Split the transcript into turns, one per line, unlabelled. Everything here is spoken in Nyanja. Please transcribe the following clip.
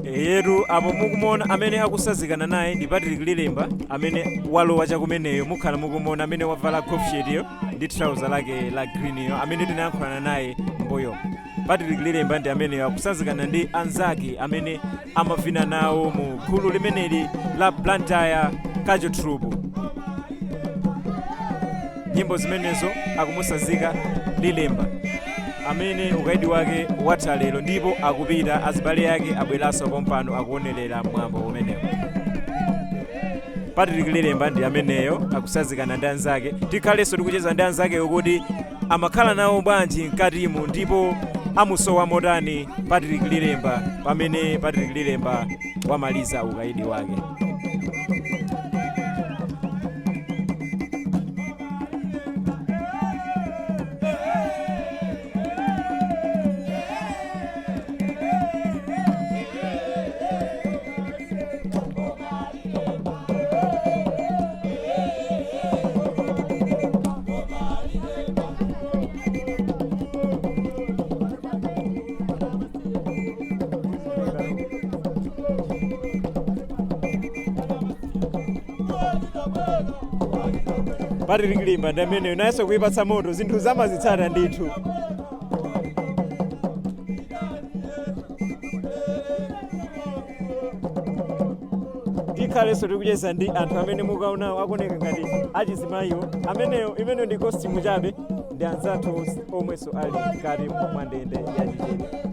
Yetu apo mukumuona amene akusazikana naye ndi Patrick Lilemba amene walowa chakumeneyo. Mukhala mukumuona amene wavala golf shirt yo ndi trouser lake la green yo, amene tinayankhulana naye mboyo. Patrick Lilemba ndi ameneyo akusazikana ndi anzake amene amavina nawo mu gulu limeneli la Blantyre Culture Troupe. Nyimbo zimenezo akumusazika Lilemba amene ukaidi wake watha lero ndipo akupita. Azibale ake abweranso pompano, akuonerera mwambo umenewo. Patrick Lilemba ndi ameneyo akusazikana ndi anzake. Tikhalenso tikucheza ndi anzakeyo kuti amakhala nawo bwanji mkatimu ndipo amusowa motani Patrick Lilemba pamene Patrick Lilemba wamaliza ukaidi wake. Patrick Lilemba ndi ameneyo, nayenso kuipatsa moto. Zinthu zamazitsata ndithu. Tikhalenso tikucheza ndi anthu amene mukaonawo akuoneka ngati achizimayiwo ameneyo. Imeneyo ndi costume chabe, ndi anzathu omwenso ali mkati mwa ndende ya Chichere.